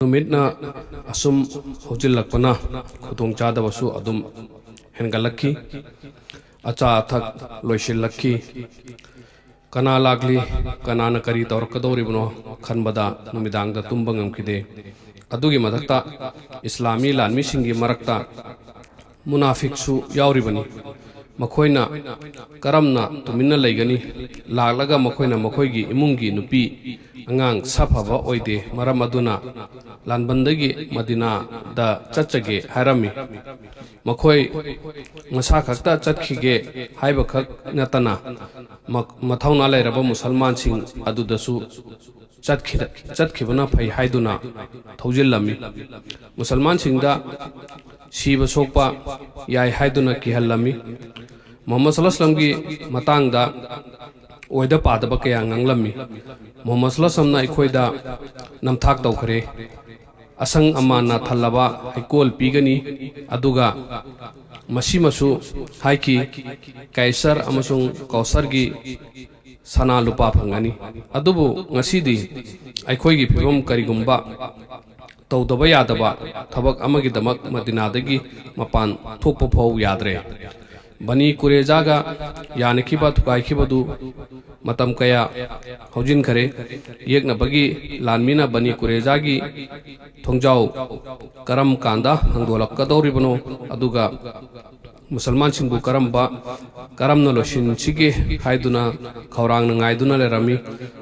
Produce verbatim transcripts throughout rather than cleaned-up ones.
ꯅꯨꯃꯤꯠꯅ ꯑꯁꯨꯝ ꯍꯧꯖꯤꯜꯂꯛꯄꯅ ꯈꯨꯗꯣꯡꯆꯥꯗꯕꯁꯨ ꯑꯗꯨꯝ ꯍꯦꯟꯒꯠꯂꯛꯈꯤ꯫ ꯑꯆꯥ ꯑꯊꯛ ꯂꯣꯏꯁꯤꯜꯂꯛꯈꯤ꯫ ꯀꯅꯥ ꯂꯥꯛꯂꯤ, ꯀꯅꯥꯅ ꯀꯔꯤ ꯇꯧꯔꯛꯀꯗꯧꯔꯤꯕꯅꯣ ꯈꯟꯕꯗ ꯅꯨꯃꯤꯗꯥꯡꯗ ꯇꯨꯝꯕ ꯉꯝꯈꯤꯗꯦ꯫ ꯑꯗꯨꯒꯤ ꯃꯊꯛꯇ ꯏꯁꯂꯥꯃꯤ ꯂꯥꯟꯃꯤꯁꯤꯡꯒꯤ ꯃꯔꯛꯇ ꯃꯨꯅꯥꯐꯤꯛꯁꯨ ꯌꯥꯎꯔꯤꯕꯅꯤ꯫ ꯃꯈꯣꯏꯅ ꯀꯔꯝꯅ ꯇꯨꯃꯤꯟꯅ ꯂꯩꯒꯅꯤ? ꯂꯥꯛꯂꯒ ꯃꯈꯣꯏꯅ ꯃꯈꯣꯏꯒꯤ ꯏꯃꯨꯡꯒꯤ ꯅꯨꯄꯤ ꯑꯉꯥꯡ ꯁꯥꯐꯕ ꯑꯣꯏꯗꯦ꯫ ꯃꯔꯝ ꯑꯗꯨꯅ ꯂꯥꯟꯕꯟꯗꯒꯤ ꯃꯗꯤꯅꯥꯗ ꯆꯠꯆꯒꯦ ꯍꯥꯏꯔꯝꯃꯤ꯫ ꯃꯈꯣꯏ ꯃꯁꯥ ꯈꯛꯇ ꯆꯠꯈꯤꯒꯦ ꯍꯥꯏꯕꯈꯛ ꯅꯠꯇꯅ, ꯃ-, ꯃꯊꯧꯅꯥ ꯂꯩꯔꯕ ꯃꯨꯁꯜꯃꯥꯟꯁꯤꯡ ꯑꯗꯨꯗꯁꯨ ꯆꯠꯈꯤꯗ-, ꯆꯠꯈꯤꯕꯅ ꯐꯩ ꯍꯥꯏꯗꯨꯅ ꯊꯧꯖꯤꯜꯂꯝꯃꯤ꯫ ꯃꯨꯁꯜꯃꯥꯟꯁꯤꯡꯗ ꯁꯤꯕ ꯁꯣꯛꯄ ꯌꯥꯏ ꯍꯥꯏꯗꯨꯅ ꯀꯤꯍꯜꯂꯝꯃꯤ꯫ ꯃꯨꯍꯝꯃꯗ ꯁꯜꯂꯜꯂꯥꯍꯨ ꯑꯂꯥꯏꯍꯤ ꯋꯁꯜꯂꯝꯒꯤ ꯃꯇꯥꯡꯗ ꯑꯣꯏꯗ ꯄꯥꯗꯕ ꯀꯌꯥ ꯉꯥꯡꯂꯝꯃꯤ꯫ ꯃꯨꯍꯝꯃꯗ ꯁꯜꯂꯜꯂꯥꯍꯨ ꯑꯂꯥꯏꯍꯤ ꯋꯁꯜꯂꯝꯅ ꯑꯩꯈꯣꯏꯗ ꯅꯝꯊꯥꯛ ꯇꯧꯈ꯭ꯔꯦ, ꯑꯁꯪ ꯑꯃꯥꯟꯅ ꯊꯜꯂꯕ ꯍꯩꯀꯣꯜ ꯄꯤꯒꯅꯤ, ꯑꯗꯨꯒ ꯃꯁꯤꯃꯁꯨ ꯍꯥꯏꯈꯤ, ꯀꯥꯏꯁꯔ ꯑꯃꯁꯨꯡ ꯀꯧꯁꯔꯒꯤ ꯁꯅꯥ ꯂꯨꯄꯥ ꯐꯪꯒꯅꯤ꯫ ꯑꯗꯨꯕꯨ ꯉꯁꯤꯗꯤ ꯑꯩꯈꯣꯏꯒꯤ ꯐꯤꯕꯝ ꯀꯔꯤꯒꯨꯝꯕ ꯇꯧꯗꯕ ꯌꯥꯗꯕ ꯊꯕꯛ ꯑꯃꯒꯤꯗꯃꯛ ꯃꯗꯤꯅꯥꯗꯒꯤ ꯃꯄꯥꯟ ꯊꯣꯛꯄ ꯐꯥꯎ ꯌꯥꯗ꯭ꯔꯦ꯫ ꯕꯅꯤ ꯀꯨꯔꯦꯖꯥꯒ ꯌꯥꯅꯈꯤꯕ ꯊꯨꯒꯥꯏꯈꯤꯕꯗꯨ ꯃꯇꯝ ꯀꯌꯥ ꯍꯧꯖꯤꯟꯈꯔꯦ꯫ ꯌꯦꯛꯅꯕꯒꯤ ꯂꯥꯟꯃꯤꯅ ꯕꯅꯤ ꯀꯨꯔꯦꯖꯥꯒꯤ ꯊꯣꯡꯖꯥꯎ ꯀꯔꯝ ꯀꯥꯟꯗ ꯍꯥꯡꯗꯣꯛꯂꯛꯀꯗꯧꯔꯤꯕꯅꯣ, ꯑꯗꯨꯒ ꯃꯨꯁꯜꯃꯥꯟꯁꯤꯡꯕꯨ ꯀꯔꯝꯕ, ꯀꯔꯝꯅ ꯂꯣꯏꯁꯤꯟꯁꯤꯒꯦ ꯍꯥꯏꯗꯨꯅ ꯈꯧꯔꯥꯡꯅ ꯉꯥꯏꯗꯨꯅ ꯂꯩꯔꯝꯃꯤ꯫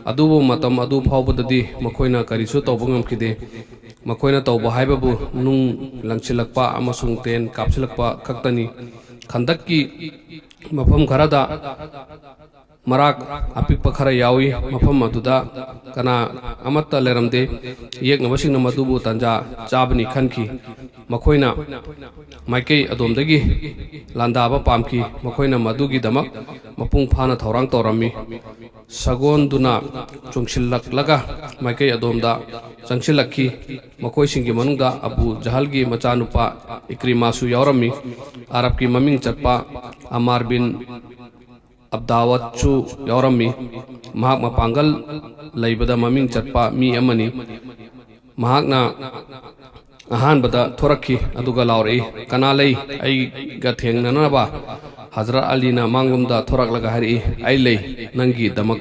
ꯑꯗꯨꯕꯨ ꯃꯇꯝ ꯑꯗꯨ ꯐꯥꯎꯕꯗꯗꯤ ꯃꯈꯣꯏꯅ ꯀꯔꯤꯁꯨ ꯇꯧꯕ ꯉꯝꯈꯤꯗꯦ꯫ ꯃꯈꯣꯏꯅ ꯇꯧꯕ ꯍꯥꯏꯕꯕꯨ ꯅꯨꯡ ꯂꯪꯁꯤꯜꯂꯛꯄ ꯑꯃꯁꯨꯡ ꯇꯦꯟ ꯀꯥꯞꯁꯤꯜꯂꯛꯄ ꯈꯛꯇꯅꯤ꯫ ꯈꯟꯗꯛꯀꯤ ꯃꯐꯝ ꯈꯔꯗ ꯃꯔꯥꯛ ꯑꯄꯤꯛꯄ ꯈꯔ ꯌꯥꯎꯏ꯫ ꯃꯐꯝ ꯑꯗꯨꯗ ꯀꯅꯥ ꯑꯃꯠꯇ ꯂꯩꯔꯝꯗꯦ꯫ ꯌꯦꯛꯅꯕꯁꯤꯡꯅ ꯃꯗꯨꯕꯨ ꯇꯥꯟꯖꯥ ꯆꯥꯕꯅꯤ ꯈꯟꯈꯤ꯫ ꯃꯈꯣꯏꯅ ꯃꯥꯏꯀꯩ ꯑꯗꯣꯝꯗꯒꯤ ꯂꯥꯟꯗꯥꯕ ꯄꯥꯝꯈꯤ꯫ ꯃꯈꯣꯏꯅ ꯃꯗꯨꯒꯤꯗꯃꯛ ꯃꯄꯨꯡ ꯐꯥꯅ ꯊꯧꯔꯥꯡ ꯇꯧꯔꯝꯃꯤ꯫ ꯁꯒꯣꯟꯗꯨꯅ ꯆꯣꯡꯁꯤꯜꯂꯛꯂꯒ ꯃꯥꯏꯀꯩ ꯑꯗꯣꯝꯗ ꯆꯪꯁꯤꯜꯂꯛꯈꯤ꯫ ꯃꯈꯣꯏꯁꯤꯡꯒꯤ ꯃꯅꯨꯡꯗ ꯑꯕꯨ ꯖꯍꯜꯒꯤ ꯃꯆꯥꯅꯨꯄꯥ ꯏꯀ꯭ꯔꯤꯃꯥꯁꯨ ꯌꯥꯎꯔꯝꯃꯤ꯫ ꯑꯔꯕꯀꯤ ꯃꯃꯤꯡ ꯆꯠꯄ ꯑꯃꯥꯔ ꯕꯤꯟ ꯑꯕꯗꯥꯋꯠꯁꯨ ꯌꯥꯎꯔꯝꯃꯤ꯫ ꯃꯍꯥꯛ ꯃꯄꯥꯡꯒꯜ ꯂꯩꯕꯗ ꯃꯃꯤꯡ ꯆꯠꯄ ꯃꯤ ꯑꯃꯅꯤ꯫ ꯃꯍꯥꯛꯅ ꯑꯍꯥꯟꯕꯗ ꯊꯣꯔꯛꯈꯤ, ꯑꯗꯨꯒ ꯂꯥꯎꯔꯛꯏ, "ꯀꯅꯥ ꯂꯩ? ꯑꯩꯒ ꯊꯦꯡꯅꯅꯕ?" ꯍꯖꯔꯠ ꯑꯂꯤꯅ ꯃꯥꯡꯂꯣꯝꯗ ꯊꯣꯔꯛꯂꯒ ꯍꯥꯏꯔꯛꯏ, "ꯑꯩ ꯂꯩ, ꯅꯪꯒꯤꯗꯃꯛ꯫"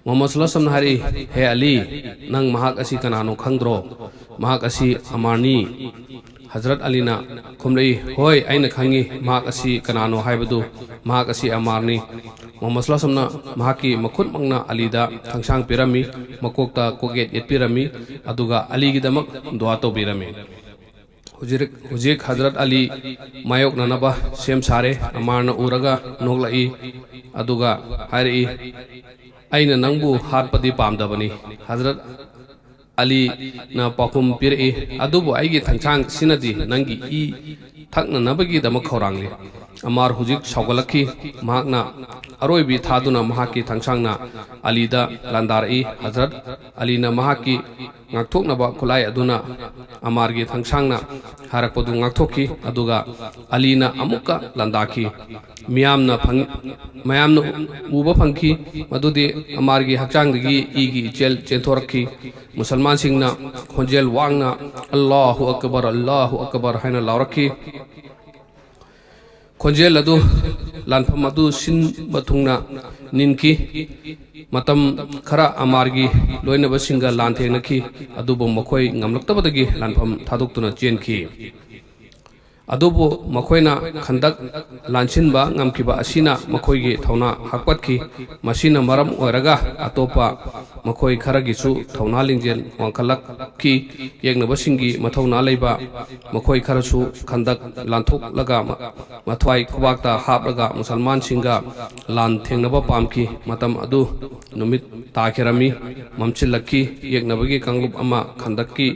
ꯃꯨꯍꯝꯃꯗ ꯁꯜꯂꯜꯂꯥꯍꯨ ꯑꯂꯥꯏꯍꯤ ꯋꯥꯁꯜꯂꯝꯅ ꯍꯥꯏꯔꯛꯏ, "ꯍꯦ ꯑꯂꯤ, ꯅꯪ ꯃꯍꯥꯛ ꯑꯁꯤ ꯀꯅꯥꯅꯣ ꯈꯪꯗ꯭ꯔꯣ? ꯃꯍꯥꯛ ꯑꯁꯤ ꯑꯃꯥꯔꯅꯤ꯫" ꯍꯖꯔꯠ ꯑꯂꯤꯅ ꯈꯨꯝꯂꯛꯏ, "ꯍꯣꯏ, ꯑꯩꯅ ꯈꯪꯏ ꯃꯍꯥꯛ ꯑꯁꯤ ꯀꯅꯥꯅꯣ ꯍꯥꯏꯕꯗꯨ, ꯃꯍꯥꯛ ꯑꯁꯤ ꯑꯃꯥꯔꯅꯤ꯫" ꯃꯨꯍꯝꯃꯗ ꯁꯜꯂꯜꯂꯥꯍꯨ ꯑꯂꯥꯏꯍꯤ ꯋꯥꯁꯜꯂꯝꯅ ꯃꯍꯥꯛꯀꯤ ꯃꯈꯨꯠꯃꯛꯅ ꯑꯂꯤꯗ ꯊꯥꯡꯁꯥꯡ ꯄꯤꯔꯝꯃꯤ, ꯃꯀꯣꯛꯇ ꯀꯣꯛꯌꯦꯠ ꯌꯦꯠꯄꯤꯔꯝꯃꯤ, ꯑꯗꯨꯒ ꯑꯂꯤꯒꯤꯗꯃꯛ ꯗꯨꯋꯥ ꯇꯧꯕꯤꯔꯝꯃꯤ꯫ ꯍꯧꯖꯤꯛ, ꯍꯧꯖꯤꯛ ꯍꯖꯔꯠ ꯑꯂꯤ ꯃꯥꯌꯣꯛꯅꯅꯕ ꯁꯦꯝ ꯁꯥꯔꯦ꯫ ꯑꯃꯥꯔꯅ ꯎꯔꯒ ꯅꯣꯛꯂꯛꯏ, ꯑꯗꯨꯒ ꯍꯥꯏꯔꯛꯏ, "ꯑꯩꯅ ꯅꯪꯕꯨ ꯍꯥꯠꯄꯗꯤ ꯄꯥꯝꯗꯕꯅꯤ꯫" ꯍꯖꯔꯠ ꯑꯂꯤꯅ ꯄꯥꯎꯈꯨꯝ ꯄꯤꯔꯛꯏ, "ꯑꯗꯨꯕꯨ ꯑꯩꯒꯤ ꯊꯥꯡꯁꯥꯡꯁꯤꯅꯗꯤ ꯅꯪꯒꯤ ꯏ ꯊꯛꯅꯅꯕꯒꯤꯗꯃꯛ ꯈꯧꯔꯥꯡꯂꯤ꯫" ꯑꯃꯥꯔ ꯍꯧꯖꯤꯛ ꯁꯥꯎꯒꯠꯂꯛꯈꯤ꯫ ꯃꯍꯥꯛꯅ ꯑꯔꯣꯏꯕꯤ ꯊꯥꯗꯨꯅ ꯃꯍꯥꯛꯀꯤ ꯊꯥꯡꯁꯥꯡꯅ ꯑꯂꯤꯗ ꯂꯥꯟꯗꯥꯔꯛꯏ꯫ ꯍꯖꯔꯠ ꯑꯂꯤꯅ ꯃꯍꯥꯛꯀꯤ ꯉꯥꯛꯊꯣꯛꯅꯕ ꯈꯨꯠꯂꯥꯏ ꯑꯗꯨꯅ ꯑꯃꯥꯔꯒꯤ ꯊꯥꯡꯁꯥꯡꯅ ꯍꯥꯏꯔꯛꯄꯗꯨ ꯉꯥꯛꯊꯣꯛꯈꯤ, ꯑꯗꯨꯒ ꯑꯂꯤꯅ ꯑꯃꯨꯛꯀ ꯂꯥꯟꯗꯥꯈꯤ꯫ ꯃꯤꯌꯥꯝꯅ ꯐꯪ-, ꯃꯌꯥꯝꯅ ꯎꯕ ꯐꯪꯈꯤ ꯃꯗꯨꯗꯤ ꯑꯃꯥꯔꯒꯤ ꯍꯛꯆꯥꯡꯗꯒꯤ ꯏꯒꯤ ꯏꯆꯦꯜ ꯆꯦꯟꯊꯣꯔꯛꯈꯤ꯫ ꯃꯨꯁꯜꯃꯥꯟꯁꯤꯡꯅ ꯈꯣꯟꯖꯦꯜ ꯋꯥꯡꯅ, "ꯑꯜꯂꯥꯍꯨ ꯑꯛꯕꯔ, ꯑꯜꯂꯥꯍꯨ ꯑꯛꯕꯔ" ꯍꯥꯏꯅ ꯂꯥꯎꯔꯛꯈꯤ꯫ ꯈꯣꯟꯖꯦꯜ ꯑꯗꯨ ꯂꯥꯟꯐꯝ ꯑꯗꯨ ꯁꯤꯟꯕ ꯊꯨꯡꯅ ꯅꯤꯟꯈꯤ꯫ ꯃꯇꯝ ꯈꯔ ꯑꯃꯥꯔꯒꯤ ꯂꯣꯏꯅꯕꯁꯤꯡꯒ ꯂꯥꯟ ꯊꯦꯡꯅꯈꯤ, ꯑꯗꯨꯕꯨ ꯃꯈꯣꯏ ꯉꯝꯂꯛꯇꯕꯗꯒꯤ ꯂꯥꯟꯐꯝ ꯊꯥꯗꯣꯛꯇꯨꯅ ꯆꯦꯟꯈꯤ꯫ ꯑꯗꯨꯕꯨ ꯃꯈꯣꯏꯅ ꯈꯟꯗꯛ ꯂꯥꯟꯁꯤꯟꯕ ꯉꯝꯈꯤꯕ ꯑꯁꯤꯅ ꯃꯈꯣꯏꯒꯤ ꯊꯧꯅꯥ ꯍꯥꯞꯀꯠꯈꯤ꯫ ꯃꯁꯤꯅ ꯃꯔꯝ ꯑꯣꯏꯔꯒ ꯑꯇꯣꯞꯄ ꯃꯈꯣꯏ ꯈꯔꯒꯤꯁꯨ ꯊꯧꯅꯥ ꯂꯤꯡꯖꯦꯜ ꯋꯥꯡꯈꯠꯂꯛꯈꯤ꯫ ꯌꯦꯛꯅꯕꯁꯤꯡꯒꯤ ꯃꯊꯧꯅꯥ ꯂꯩꯕ ꯃꯈꯣꯏ ꯈꯔꯁꯨ ꯈꯟꯗꯛ ꯂꯥꯟꯊꯣꯛꯂꯒ ꯃ-, ꯃꯊ꯭ꯋꯥꯏ ꯈꯨꯕꯥꯛꯇ ꯍꯥꯞꯂꯒ ꯃꯨꯁꯜꯃꯥꯟꯁꯤꯡꯒ ꯂꯥꯟ ꯊꯦꯡꯅꯕ ꯄꯥꯝꯈꯤ꯫ ꯃꯇꯝ ꯑꯗꯨ ꯅꯨꯃꯤꯠ ꯇꯥꯈꯤꯔꯝꯃꯤ, ꯃꯝꯁꯤꯜꯂꯛꯈꯤ꯫ ꯌꯦꯛꯅꯕꯒꯤ ꯀꯥꯡꯂꯨꯞ ꯑꯃ ꯈꯟꯗꯛꯀꯤ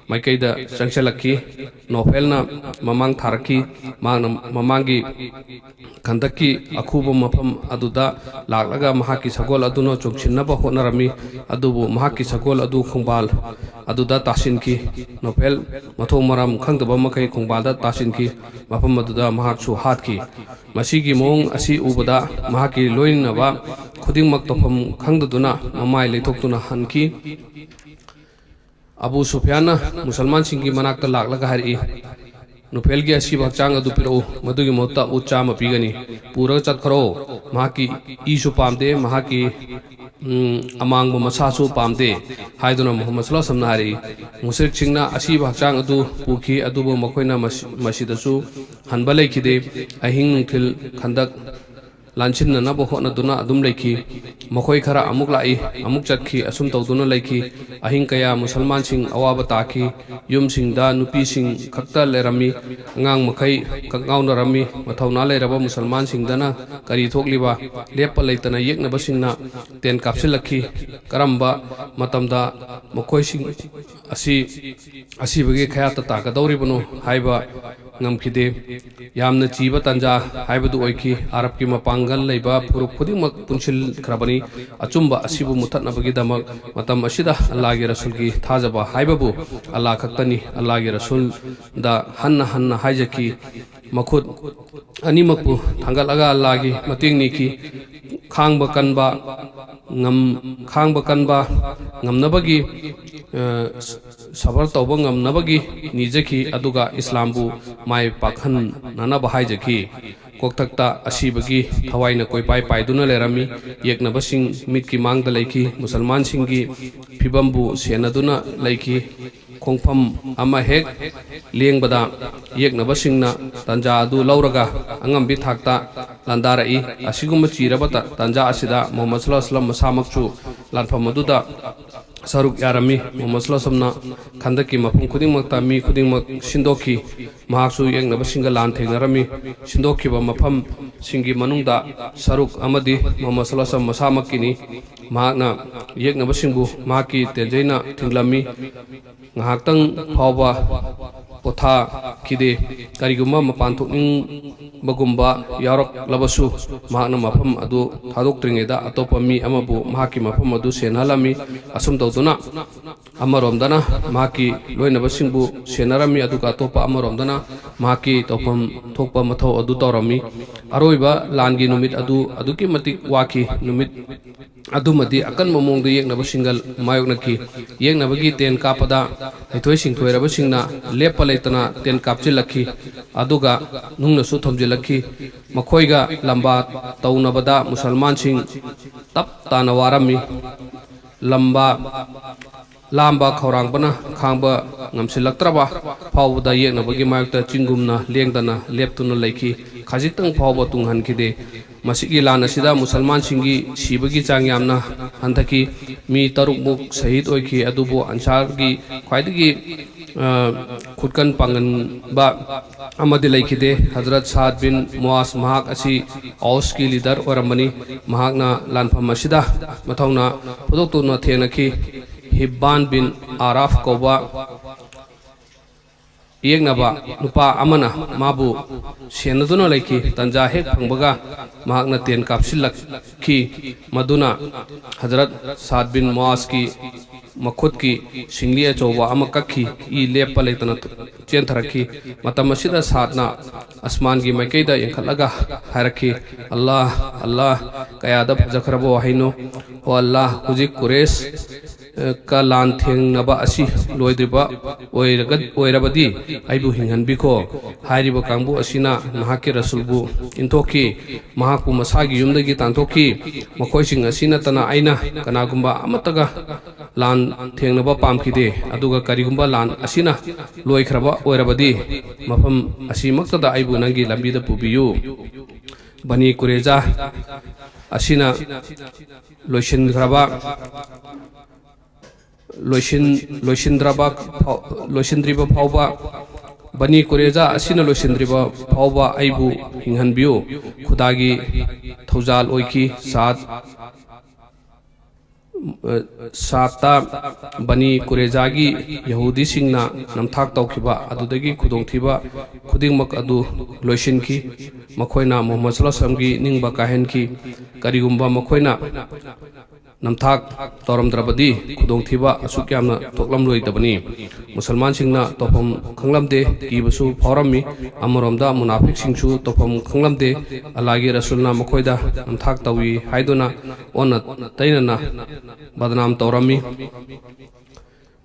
ꯃꯥꯏꯀꯩꯗ ꯆꯪꯁꯤꯜꯂꯛꯈꯤ꯫ ꯅꯣꯐꯦꯜꯅ ꯃꯃꯥꯡ ꯊꯥꯔꯛꯈꯤ꯫ ꯃꯍꯥꯛꯅ ꯃꯃꯥꯡꯒꯤ ꯈꯟꯗꯛꯀꯤ ꯑꯈꯨꯕ ꯃꯐꯝ ꯑꯗꯨꯗ ꯂꯥꯛꯂꯒ ꯃꯍꯥꯛꯀꯤ ꯁꯒꯣꯜ ꯑꯗꯨꯅ ꯆꯣꯡꯁꯤꯟꯅꯕ ꯍꯣꯠꯅꯔꯝꯃꯤ, ꯑꯗꯨꯕꯨ ꯃꯍꯥꯛꯀꯤ ꯁꯒꯣꯜ ꯑꯗꯨ ꯈꯣꯡꯕꯥꯜ ꯑꯗꯨꯗ ꯇꯥꯁꯤꯟꯈꯤ꯫ ꯅꯣꯐꯦꯜ ꯃꯊꯣꯡ ꯃꯔꯝ ꯈꯪꯗꯕ ꯃꯈꯩ ꯈꯣꯡꯕꯥꯜꯗ ꯇꯥꯁꯤꯟꯈꯤ꯫ ꯃꯐꯝ ꯑꯗꯨꯗ ꯃꯍꯥꯛꯁꯨ ꯍꯥꯠꯈꯤ꯫ ꯃꯁꯤꯒꯤ ꯃꯑꯣꯡ ꯑꯁꯤ ꯎꯕꯗ ꯃꯍꯥꯛꯀꯤ ꯂꯣꯏꯅꯕ ꯈꯨꯗꯤꯡꯃꯛ ꯇꯧꯐꯝ ꯈꯪꯗꯗꯨꯅ ꯃꯃꯥꯏ ꯂꯩꯊꯣꯛꯇꯨꯅ ꯍꯟꯈꯤ꯫ ꯑꯕꯨ ꯁꯨꯐꯤꯌꯥꯟꯅ ꯃꯨꯁꯜꯃꯥꯟꯁꯤꯡꯒꯤ ꯃꯅꯥꯛꯇ ꯂꯥꯛꯂꯒ ꯍꯥꯏꯔꯛꯏ, "ꯅꯨꯐꯦꯜꯒꯤ ꯑꯁꯤꯕ ꯍꯛꯆꯥꯡ ꯑꯗꯨ ꯄꯤꯔꯛꯎ, ꯃꯗꯨꯒꯤ ꯃꯍꯨꯠꯇ ꯎꯠ ꯆꯥꯝꯃ ꯄꯤꯒꯅꯤ꯫ ꯄꯨꯔꯒ ꯆꯠꯈ꯭ꯔꯣ꯫ ꯃꯍꯥꯛꯀꯤ ꯏꯁꯨ ꯄꯥꯝꯗꯦ, ꯃꯍꯥꯛꯀꯤ, ꯎꯝ, ꯑꯃꯥꯡꯕ ꯃꯁꯥꯁꯨ ꯄꯥꯝꯗꯦ" ꯍꯥꯏꯗꯨꯅ ꯃꯨꯍꯝꯃꯗ ꯁꯜꯂꯜꯂꯥꯍꯨ ꯑꯂꯩꯍꯤ ꯋꯁꯜꯂꯝꯅ ꯍꯥꯏꯔꯛꯏ꯫ ꯃꯨꯁ꯭ꯔꯤꯛꯁꯤꯡꯅ ꯑꯁꯤꯕ ꯍꯛꯆꯥꯡ ꯑꯗꯨ ꯄꯨꯈꯤ, ꯑꯗꯨꯕꯨ ꯃꯈꯣꯏꯅ ꯃꯁꯤ-, ꯃꯁꯤꯗꯁꯨ ꯍꯟꯕ ꯂꯩꯈꯤꯗꯦ꯫ ꯑꯍꯤꯡ ꯅꯨꯡꯊꯤꯜ ꯈꯟꯗꯛ ꯂꯥꯟꯁꯤꯟꯅꯅꯕ ꯍꯣꯠꯅꯗꯨꯅ ꯑꯗꯨꯝ ꯂꯩꯈꯤ꯫ ꯃꯈꯣꯏ ꯈꯔ ꯑꯃꯨꯛ ꯂꯥꯛꯏ, ꯑꯃꯨꯛ ꯆꯠꯈꯤ, ꯑꯁꯨꯝ ꯇꯧꯗꯨꯅ ꯂꯩꯈꯤ꯫ ꯑꯍꯤꯡ ꯀꯌꯥ ꯃꯨꯁꯜꯃꯥꯟꯁꯤꯡ ꯑꯋꯥꯕ ꯇꯥꯈꯤ꯫ ꯌꯨꯝꯁꯤꯡꯗ ꯅꯨꯄꯤꯁꯤꯡ ꯈꯛꯇ ꯂꯩꯔꯝꯃꯤ꯫ ꯑꯉꯥꯡ ꯃꯈꯩ ꯀꯛꯉꯥꯎꯅꯔꯝꯃꯤ꯫ ꯃꯊꯧꯅꯥ ꯂꯩꯔꯕ ꯃꯨꯁꯜꯃꯥꯟꯁꯤꯡꯗꯅ ꯀꯔꯤ ꯊꯣꯛꯂꯤꯕ? ꯂꯦꯞꯄ ꯂꯩꯇꯅ ꯌꯦꯛꯅꯕꯁꯤꯡꯅ ꯇꯦꯟ ꯀꯥꯞꯁꯤꯜꯂꯛꯈꯤ꯫ ꯀꯔꯝꯕ ꯃꯇꯝꯗ ꯃꯈꯣꯏꯁꯤꯡ ꯑꯁꯤ ꯑꯁꯤꯕꯒꯤ ꯈꯌꯥꯠꯇ ꯇꯥꯒꯗꯧꯔꯤꯕꯅꯣ ꯍꯥꯏꯕ ꯉꯝꯈꯤꯗꯦ꯫ ꯌꯥꯝꯅ ꯆꯤꯕ ꯇꯥꯟꯖꯥ ꯍꯥꯏꯕꯗꯨ ꯑꯣꯏꯈꯤ꯫ ꯑꯔꯕꯀꯤ ꯃꯄꯥꯡꯒꯜ ꯂꯩꯕ ꯐꯨꯔꯨꯞ ꯈꯨꯗꯤꯡꯃꯛ ꯄꯨꯟꯁꯤꯟꯈ꯭ꯔꯕꯅꯤ꯫ ꯑꯆꯨꯝꯕ ꯑꯁꯤꯕꯨ ꯃꯨꯊꯠꯅꯕꯒꯤꯗꯃꯛ ꯃꯇꯝ ꯑꯁꯤꯗ ꯑꯜꯂꯥꯍꯒꯤ ꯔꯁꯨꯜꯒꯤ ꯊꯥꯖꯕ ꯍꯥꯏꯕꯕꯨ ꯑꯜꯂꯥꯍ ꯈꯛꯇꯅꯤ꯫ ꯑꯜꯂꯥꯍꯒꯤ ꯔꯁꯨꯜꯗ ꯍꯟꯅ ꯍꯟꯅ ꯍꯥꯏꯖꯈꯤ꯫ ꯃꯈꯨꯠ ꯑꯅꯤꯃꯛꯄꯨ ꯊꯥꯡꯒꯠꯂꯒ ꯑꯜꯂꯥꯍꯒꯤ ꯃꯇꯦꯡ ꯅꯤꯈꯤ꯫ ꯈꯥꯡꯕ ꯀꯟꯕ, ꯉꯝ-, ꯈꯥꯡꯕ ꯀꯟꯕ ꯉꯝꯅꯕꯒꯤ, ꯑ, ꯁꯕꯔ ꯇꯧꯕ ꯉꯝꯅꯕꯒꯤ ꯅꯤꯖꯈꯤ, ꯑꯗꯨꯒ ꯏꯁꯂꯥꯝꯕꯨ ꯃꯥꯏ ꯄꯥꯛꯍꯟꯅꯅꯕ ꯍꯥꯏꯖꯈꯤ꯫ ꯀꯣꯛꯊꯛꯇ ꯑꯁꯤꯕꯒꯤ ꯊꯋꯥꯏꯅ ꯀꯣꯏꯄꯥꯏ ꯄꯥꯏꯗꯨꯅ ꯂꯩꯔꯝꯃꯤ꯫ ꯌꯦꯛꯅꯕꯁꯤꯡ ꯃꯤꯠꯀꯤ ꯃꯥꯡꯗ ꯂꯩꯈꯤ꯫ ꯃꯨꯁꯜꯃꯥꯟꯁꯤꯡꯒꯤ ꯐꯤꯕꯝꯕꯨ ꯁꯦꯟꯅꯗꯨꯅ ꯂꯩꯈꯤ꯫ ꯈꯣꯡꯐꯝ ꯑꯃ ꯍꯦꯛ ꯂꯦꯡꯕꯗ ꯌꯦꯛꯅꯕꯁꯤꯡꯅ ꯇꯥꯟꯖꯥ ꯑꯗꯨ ꯂꯧꯔꯒ ꯑꯉꯝꯕꯤ ꯊꯥꯛꯇ ꯂꯥꯟꯗꯥꯔꯛꯏ꯫ ꯑꯁꯤꯒꯨꯝꯕ ꯆꯤꯔꯕ ꯇ-, ꯇꯥꯟꯖꯥ ꯑꯁꯤꯗ ꯃꯨꯍꯝꯃꯗ ꯁꯜꯂꯜꯂꯥꯍꯨ ꯑꯂꯩꯍꯤ ꯋꯁꯜꯂꯝ ꯃꯁꯥꯃꯛꯁꯨ ꯂꯥꯟꯐꯝ ꯑꯗꯨꯗ ꯁꯔꯨꯛ ꯌꯥꯔꯝꯃꯤ꯫ ꯃꯨꯍꯝꯃꯗ ꯁꯜꯂꯜꯂꯥꯍꯨ ꯑꯂꯩꯍꯤ ꯋꯁꯜꯂꯝꯅ ꯈꯟꯗꯛꯀꯤ ꯃꯐꯝ ꯈꯨꯗꯤꯡꯃꯛꯇ ꯃꯤ ꯈꯨꯗꯤꯡꯃꯛ ꯁꯤꯟꯗꯣꯛꯈꯤ꯫ ꯃꯍꯥꯛꯁꯨ ꯌꯦꯛꯅꯕꯁꯤꯡꯒ ꯂꯥꯟ ꯊꯦꯡꯅꯔꯝꯃꯤ꯫ ꯁꯤꯟꯗꯣꯛꯈꯤꯕ ꯃꯐꯝꯁꯤꯡꯒꯤ ꯃꯅꯨꯡꯗ ꯁꯔꯨꯛ ꯑꯃꯗꯤ ꯃꯨꯍꯝꯃꯗ ꯁꯜꯂꯜꯂꯥꯍꯨ ꯑꯂꯩꯍꯤ ꯋꯁꯜꯂꯝ ꯃꯁꯥꯃꯛꯀꯤꯅꯤ꯫ ꯃꯍꯥꯛꯅ ꯌꯦꯛꯅꯕꯁꯤꯡꯕꯨ ꯃꯍꯥꯛꯀꯤ ꯇꯦꯟꯖꯩꯅ ꯊꯤꯡꯂꯝꯃꯤ꯫ ꯉꯥꯏꯍꯥꯛꯇꯪ ꯐꯥꯎꯕ ꯄꯣꯊꯥꯈꯤꯗꯦ꯫ ꯀꯔꯤꯒꯨꯝꯕ ꯃꯄꯥꯟ ꯊꯣꯛꯅꯤꯡꯕꯒꯨꯝꯕ ꯌꯥꯎꯔꯛꯂꯕꯁꯨ ꯃꯍꯥꯛꯅ ꯃꯐꯝ ꯑꯗꯨ ꯊꯥꯗꯣꯛꯇ꯭ꯔꯤꯉꯩꯗ ꯑꯇꯣꯞꯄ ꯃꯤ ꯑꯃꯕꯨ ꯃꯍꯥꯛꯀꯤ ꯃꯐꯝ ꯑꯗꯨ ꯁꯦꯟꯅꯍꯜꯂꯝꯃꯤ꯫ ꯑꯁꯨꯝ ꯇꯧꯗꯨꯅ ꯑꯃꯔꯣꯝꯗꯅ ꯃꯍꯥꯛꯀꯤ ꯂꯣꯏꯅꯕꯁꯤꯡꯕꯨ ꯁꯦꯟꯅꯔꯝꯃꯤ, ꯑꯗꯨꯒ ꯑꯇꯣꯞꯄ ꯑꯃꯔꯣꯝꯗꯅ ꯃꯍꯥꯛꯀꯤ ꯇꯧꯐꯝ ꯊꯣꯛꯄ ꯃꯊꯧ ꯑꯗꯨ ꯇꯧꯔꯝꯃꯤ꯫ ꯑꯔꯣꯏꯕ ꯂꯥꯟꯒꯤ ꯅꯨꯃꯤꯠ ꯑꯗꯨ ꯑꯗꯨꯛꯀꯤ ꯃꯇꯤꯛ ꯋꯥꯈꯤ꯫ ꯅꯨꯃꯤꯠ ꯑꯗꯨꯃꯗꯤ ꯑꯀꯟꯕ ꯃꯑꯣꯡꯗ ꯌꯦꯛꯅꯕꯁꯤꯡꯒ ꯃꯥꯌꯣꯛꯅꯈꯤ꯫ ꯌꯦꯛꯅꯕꯒꯤ ꯇꯦꯟ ꯀꯥꯞꯄꯗ ꯍꯩꯊꯣꯏ ꯁꯤꯡꯊꯣꯏꯔꯕꯁꯤꯡꯅ ꯂꯦꯞꯄ ꯂꯩꯇꯅ ꯇꯦꯟ ꯀꯥꯞꯁꯤꯜꯂꯛꯈꯤ, ꯑꯗꯨꯒ ꯅꯨꯡꯅꯁꯨ ꯊꯣꯝꯖꯤꯜꯂꯛꯈꯤ꯫ ꯃꯈꯣꯏꯒ ꯂꯝꯕꯥ ꯇꯧꯅꯕꯗ ꯃꯨꯁꯜꯃꯥꯟꯁꯤꯡ ꯇꯞ ꯇꯥꯅ ꯋꯥꯔꯝꯃꯤ꯫ ꯂꯝꯕꯥ ꯂꯥꯝꯕ ꯈꯧꯔꯥꯡꯕꯅ ꯈꯥꯡꯕ ꯉꯝꯁꯤꯜꯂꯛꯇ꯭ꯔꯕ ꯐꯥꯎꯕꯗ ꯌꯦꯛꯅꯕꯒꯤ ꯃꯥꯌꯣꯛꯇ ꯆꯤꯡꯒꯨꯝꯅ ꯂꯦꯡꯗꯅ ꯂꯦꯞꯇꯨꯅ ꯂꯩꯈꯤ꯫ ꯈꯖꯤꯛꯇꯪ ꯐꯥꯎꯕ ꯇꯨꯡꯍꯟꯈꯤꯗꯦ꯫ ꯃꯁꯤꯒꯤ ꯂꯥꯟ ꯑꯁꯤꯗ ꯃꯨꯁꯜꯃꯥꯟꯁꯤꯡꯒꯤ ꯁꯤꯕꯒꯤ ꯆꯥꯡ ꯌꯥꯝꯅ ꯍꯟꯊꯈꯤ꯫ ꯃꯤ ꯇꯔꯨꯛꯃꯨꯛ ꯁꯍꯤꯗ ꯑꯣꯏꯈꯤ, ꯑꯗꯨꯕꯨ ꯑꯟꯁꯥꯔꯒꯤ ꯈ꯭ꯋꯥꯏꯗꯒꯤ, ꯑ, ꯈꯨꯠꯀꯟ ꯄꯥꯡꯒꯟꯕ ꯑꯃꯗꯤ ꯂꯩꯈꯤꯗꯦ꯫ ꯍꯖꯔꯠ ꯁꯥꯗ ꯕꯤꯟ ꯃꯨꯑꯥꯖ, ꯃꯍꯥꯛ ꯑꯁꯤ ꯑꯧꯁꯀꯤ ꯂꯤꯗꯔ ꯑꯣꯏꯔꯝꯕꯅꯤ꯫ ꯃꯍꯥꯛꯅ ꯂꯥꯟꯐꯝ ꯑꯁꯤꯗ ꯃꯊꯧꯅꯥ ꯐꯨꯗꯣꯛꯇꯨꯅ ꯊꯦꯡꯅꯈꯤ꯫ ꯍꯤꯕꯥꯟ ꯕꯤꯟ ꯑꯥꯔꯥꯐ ꯀꯧꯕ ꯌꯦꯛꯅꯕ ꯅꯨꯄꯥ ꯑꯃꯅ ꯃꯥꯕꯨ ꯁꯦꯟꯅꯗꯨꯅ ꯂꯩꯈꯤ꯫ ꯇꯟꯖꯥ ꯍꯦꯛ ꯐꯪꯕꯒ ꯃꯍꯥꯛꯅ ꯇꯦꯟ ꯀꯥꯞꯁꯤꯜꯂꯛꯈꯤ, ꯃꯗꯨꯅ ꯍꯖꯔꯠ ꯁꯥꯗ ꯕꯤꯟ ꯃꯨꯑꯥꯖꯀꯤ ꯃꯈꯨꯠꯀꯤ ꯁꯤꯡꯂꯤ ꯑꯆꯧꯕ ꯑꯃ ꯀꯛꯈꯤ꯫ ꯏ ꯂꯦꯞꯄ ꯂꯩꯇꯅ ꯆꯦꯟꯊꯔꯛꯈꯤ꯫ ꯃꯇꯝ ꯑꯁꯤꯗ ꯁꯥꯗꯅ ꯑꯁꯃꯥꯟꯒꯤ ꯃꯥꯏꯀꯩꯗ ꯌꯦꯡꯈꯠꯂꯒ ꯍꯥꯏꯔꯛꯈꯤ, "ꯑꯜꯂꯥꯍ, ꯑꯜꯂꯥꯍ, ꯀꯌꯥꯗ ꯐꯖꯈ꯭ꯔꯕ ꯋꯥꯍꯩꯅꯣ! ꯑꯣ ꯑꯜꯂꯥꯍ, ꯍꯧꯖꯤꯛ ꯀꯨꯔꯦꯁ ꯀ ꯂꯥꯟ ꯊꯦꯡꯅꯕ ꯑꯁꯤ ꯂꯣꯏꯗ꯭ꯔꯤꯕ ꯑꯣꯏꯔꯒ-, ꯑꯣꯏꯔꯕꯗꯤ ꯑꯩꯕꯨ ꯍꯤꯡꯍꯟꯕꯤꯈꯣ꯫ ꯍꯥꯏꯔꯤꯕ ꯀꯥꯡꯕꯨ ꯑꯁꯤꯅ ꯅꯍꯥꯛꯀꯤ ꯔꯁꯨꯜꯕꯨ ꯏꯟꯊꯣꯛꯈꯤ, ꯃꯍꯥꯛꯄꯨ ꯃꯁꯥꯒꯤ ꯌꯨꯝꯗꯒꯤ ꯇꯥꯟꯊꯣꯛꯈꯤ꯫ ꯃꯈꯣꯏꯁꯤꯡ ꯑꯁꯤ ꯅꯠꯇꯅ ꯑꯩꯅ ꯀꯅꯥꯒꯨꯝꯕ ꯑꯃꯠꯇꯒ ꯂꯥꯟ ꯊꯦꯡꯅꯕ ꯄꯥꯝꯈꯤꯗꯦ꯫ ꯑꯗꯨꯒ ꯀꯔꯤꯒꯨꯝꯕ ꯂꯥꯟ ꯑꯁꯤꯅ ꯂꯣꯏꯈ꯭ꯔꯕ ꯑꯣꯏꯔꯕꯗꯤ ꯃꯐꯝ ꯑꯁꯤꯃꯛꯇꯗ ꯑꯩꯕꯨ ꯅꯪꯒꯤ ꯂꯝꯕꯤꯗ ꯄꯨꯕꯤꯌꯨ"꯫ ꯕꯅꯤ ꯀꯨꯔꯦꯖꯥ ꯑꯁꯤꯅ ꯂꯣꯏꯁꯤꯟꯈ꯭ꯔꯕ ꯂꯣꯏꯁꯤꯟ-, ꯂꯣꯏꯁꯤꯟꯗ꯭ꯔꯕ ꯐꯥꯎ-, ꯂꯣꯏꯁꯤꯟꯗ꯭ꯔꯤꯕ ꯐꯥꯎꯕ, ꯕꯅꯤ ꯀꯨꯔꯦꯖꯥ ꯑꯁꯤꯅ ꯂꯣꯏꯁꯤꯟꯗ꯭ꯔꯤꯕ ꯐꯥꯎꯕ ꯑꯩꯕꯨ ꯍꯤꯡꯍꯟꯕꯤꯌꯨ꯫ ꯈꯨꯗꯥꯒꯤ ꯊꯧꯖꯥꯜ ꯑꯣꯏꯈꯤ꯫ ꯁꯥꯠ-, ꯁꯥꯠꯇ ꯕꯅꯤ ꯀꯨꯔꯦꯖꯥꯒꯤ ꯌꯍꯨꯗꯤꯁꯤꯡꯅ ꯅꯝꯊꯥꯛ ꯇꯧꯈꯤꯕ ꯑꯗꯨꯗꯒꯤ ꯈꯨꯗꯣꯡꯊꯤꯕ ꯈꯨꯗꯤꯡꯃꯛ ꯑꯗꯨ ꯂꯣꯏꯁꯤꯟꯈꯤ꯫ ꯃꯈꯣꯏꯅ ꯃꯨꯍꯝꯃꯗ ꯁꯜꯂꯜꯂꯥꯍꯨ ꯑꯂꯥꯏꯍꯤ ꯋꯥꯁꯜꯂꯝꯒꯤ ꯅꯤꯡꯕ ꯀꯥꯏꯍꯟꯈꯤ꯫ ꯀꯔꯤꯒꯨꯝꯕ ꯃꯈꯣꯏꯅ ꯅꯝꯊꯥꯛ ꯇꯧꯔꯝꯗ꯭ꯔꯕꯗꯤ ꯈꯨꯗꯣꯡꯊꯤꯕ ꯑꯁꯨꯛ ꯌꯥꯝꯅ ꯊꯣꯛꯂꯝꯂꯣꯏꯗꯕꯅꯤ꯫ ꯃꯨꯁꯜꯃꯥꯟꯁꯤꯡꯅ ꯇꯧꯐꯝ ꯈꯪꯂꯝꯗꯦ, ꯀꯤꯕꯁꯨ ꯐꯥꯎꯔꯝꯃꯤ꯫ ꯑꯃꯔꯣꯝꯗ ꯃꯨꯅꯥꯐꯤꯛꯁꯤꯡꯁꯨ ꯇꯧꯐꯝ ꯈꯪꯂꯝꯗꯦ꯫ ꯑꯜꯂꯥꯍꯒꯤ ꯔꯁꯨꯜꯅ ꯃꯈꯣꯏꯗ ꯅꯝꯊꯥꯛ ꯇꯧꯏ ꯍꯥꯏꯗꯨꯅ ꯑꯣꯟꯅ ꯇꯩꯅꯅ ꯕꯗꯅꯥꯝ ꯇꯧꯔꯝꯃꯤ꯫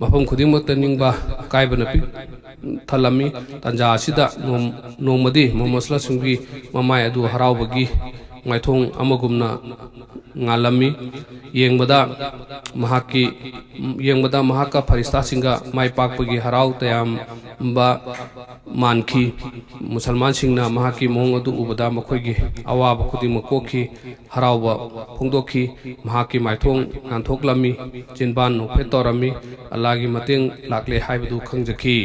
ꯃꯐꯝ ꯈꯨꯗꯤꯡꯃꯛꯇ ꯅꯤꯡꯕ ꯀꯥꯏꯕꯅ ꯄꯤꯛ ꯊꯜꯂꯝꯃꯤ꯫ ꯇꯥꯟꯖꯥ ꯑꯁꯤꯗ ꯅꯣꯡ-, ꯅꯣꯡꯃꯗꯤ ꯃꯨꯍꯝꯃꯗ ꯁꯨꯜꯂꯥꯍ ꯁꯤꯡꯒꯤ ꯃꯃꯥꯏ ꯑꯗꯨ ꯍꯔꯥꯎꯕꯒꯤ ꯃꯥꯏꯊꯣꯡ ꯑꯃꯒꯨꯝꯅ ꯉꯥꯜꯂꯝꯃꯤ꯫ ꯌꯦꯡꯕꯗ ꯃꯍꯥꯛꯀꯤ, ꯌꯦꯡꯕꯗ ꯃꯍꯥꯛꯀ ꯐꯔꯤꯁꯇꯥꯁꯤꯡꯒ ꯃꯥꯏ ꯄꯥꯛꯄꯒꯤ ꯍꯔꯥꯎ ꯇꯌꯥꯝꯕ ꯃꯥꯟꯈꯤ꯫ ꯃꯨꯁꯜꯃꯥꯟꯁꯤꯡꯅ ꯃꯍꯥꯛꯀꯤ ꯃꯑꯣꯡ ꯑꯗꯨ ꯎꯕꯗ ꯃꯈꯣꯏꯒꯤ ꯑꯋꯥꯕ ꯈꯨꯗꯤꯡꯃꯛ ꯀꯣꯛꯈꯤ, ꯍꯔꯥꯎꯕ ꯐꯣꯡꯗꯣꯛꯈꯤ꯫ ꯃꯍꯥꯛꯀꯤ ꯃꯥꯏꯊꯣꯡ ꯉꯥꯟꯊꯣꯛꯂꯝꯃꯤ, ꯆꯤꯟꯕꯥꯟ ꯅꯣꯛꯐꯦꯠ ꯇꯧꯔꯝꯃꯤ, ꯑꯜꯂꯥꯍꯒꯤ ꯃꯇꯦꯡ ꯂꯥꯛꯂꯦ ꯍꯥꯏꯕꯗꯨ ꯈꯪꯖꯈꯤ꯫